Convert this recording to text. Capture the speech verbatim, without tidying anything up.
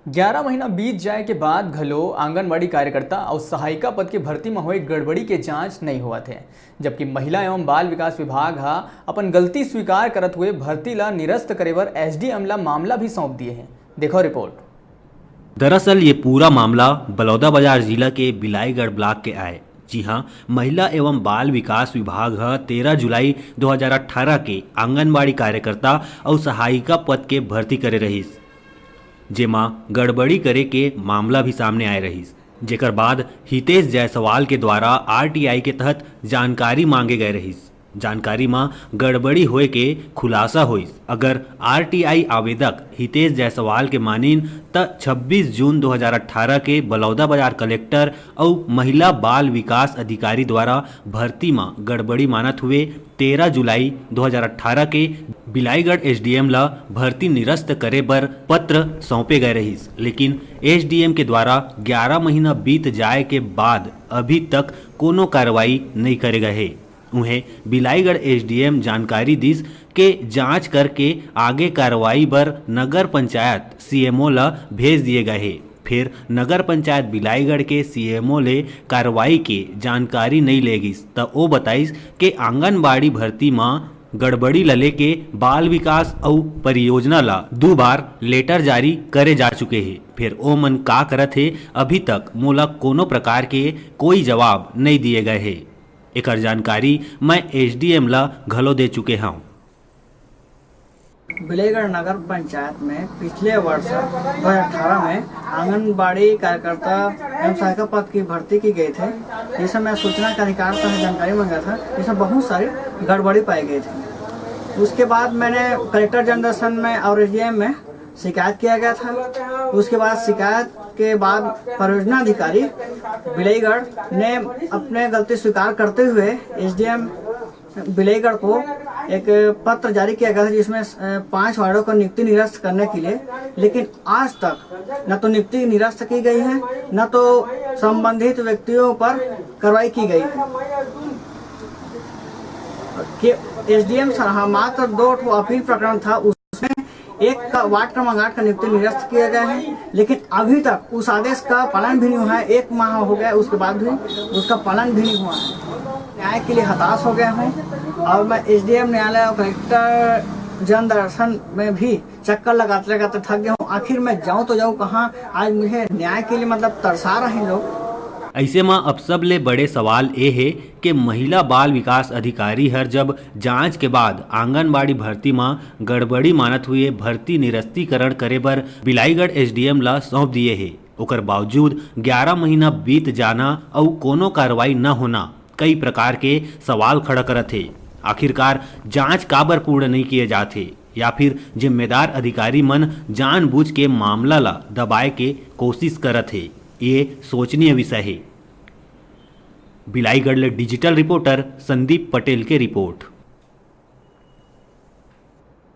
ग्यारह महीना बीत जाए के बाद घलो आंगनबाड़ी कार्यकर्ता अउ सहायिका पद के भर्ती म होए गड़बड़ी के जांच नइ होवत हे, जबकि महिला एवं बाल विकास विभाग ह अपन गलती स्वीकार करत हुए भर्ती ला निरस्त करे बर एसडीएम ला मामला भी सौंप दिए हे। देखो रिपोर्ट। दरअसल ये पूरा मामला बलौदाबाजार जिला के बिलाईगढ़ ब्लॉक के आय। जी हां, महिला एवं बाल विकास विभाग ह तेरह जुलाई दो हज़ार अठारह के आंगनबाड़ी कार्यकर्ता अउ सहायिका पद के भर्ती करे रहिस, जेमा गड़बड़ी करे के मामला भी सामने आए रहिस, जेकर बाद हितेश जायसवाल के द्वारा आरटीआई के तहत जानकारी मांगे गए रहिस। जानकारी म गड़बड़ी होए के खुलासा होइस। अगर आरटीआई आवेदक हितेश जायसवाल के मानिन, त छब्बीस जून दो हज़ार अठारह के बलौदाबाजार कलेक्टर अउ महिला बाल विकास अधिकारी द्वारा भर्ती म गड़बड़ी मानत हुए तेरह जुलाई दो हज़ार अठारह के बिलाईगढ़ एसडीएम ल भर्ती निरस्त करे बर पत्र सौंपे गए रहिस, लेकिन एसडीएम के द्वारा ग्यारह महीना बीत जाए के बाद अभी तक कोनो कार्रवाई नइ करे गए हे। उहें, बिलाईगढ़ एसडीएम जानकारी दिस के जांच करके आगे कार्रवाई बर नगर पंचायत सीएमओ ल भेज दिए गए हे। फिर नगर पंचायत बिलाईगढ़ के सीएमओ ले कार्रवाई के जानकारी नइ ले गिस, त ओ बताइस के आंगनबाड़ी भर्ती म गड़बड़ी ल लेके बाल विकास अउ परियोजना ल दू बार लेटर जारी करे जा चुके हे। फिर ओमन का करत हे, अभी तक मोला कोनो प्रकार के कोई जवाब नइ दिए गए हे। एकर जानकारी मैं एसडीएम ल घलो दे चुके हंव। बिलाईगढ़ नगर पंचायत में पिछले वर्ष दो हज़ार अठारह में आंगनबाड़ी कार्यकर्ता एवं सहायिका पद की भर्ती की गई थी, जिसमें सूचना का अधिकार तहत जानकारी मांगा था, जिसमें बहुत सारी गड़बड़ी पाई गई थी। उसके बाद मैंने कलेक्टर जनदर्शन में और एसडीएम में शिकायत किया गया था। उसके बाद शिकायत के बाद परियोजना अधिकारी बिलाईगढ़ ने अपने गलती स्वीकार करते हुए एसडीएम बिलाईगढ़ को एक पत्र जारी किया गया था, जिसमें अ, पांच वार्डों को नियुक्ति निरस्त करने के लिए, लेकिन आज तक न तो नियुक्ति निरस्त की गई है, न तो संबंधित व्यक्तियों पर कार्रवाई की गई है। के एसडीएम सरहा मात्र दो ठो अपील प्रकरण था, उसमें एक का वार्ड क्रमांक आठ का नियुक्ति निरस्त किया गया है, लेकिन अभी तक उस आदेश का पालन भी नहीं हुआ है। एक माह हो गया, उसके बाद भी उसका पालन भी नहीं हुआ है। न्याय के लिए हताश हो गया हूँ और मैं एसडीएम न्यायालय और कलेक्टर जनदर्शन में भी चक्कर लगाते लगाते थक गया हूँ। आखिर मैं जाऊँ तो जाऊँ कहाँ? आज मुझे न्याय के लिए, मतलब, तरसा रहे हैं लोग। ऐसे में अब सबले बड़े सवाल ए हे के महिला बाल विकास अधिकारी हर जब जांच के बाद आंगनबाड़ी भर्ती म गड़बड़ी मानत हुए भर्ती निरस्तीकरण करे बर बिलाईगढ़ एसडीएम ला सौंप दिए हे, ओकर बावजूद ग्यारह महीना बीत जाना अउ कोनो कार्रवाई न होना कई प्रकार के सवाल खड़ा करत हे। आखिरकार जांच काबर पूर्ण नइ किए जात हे, या फिर जिम्मेदार अधिकारी मन जानबूझ के मामला ला दबाए के कोशिश करत हे, ये सोचनीय विषय हे। बिलाईगढ़ ले डिजिटल रिपोर्टर संदीप पटेल के रिपोर्ट।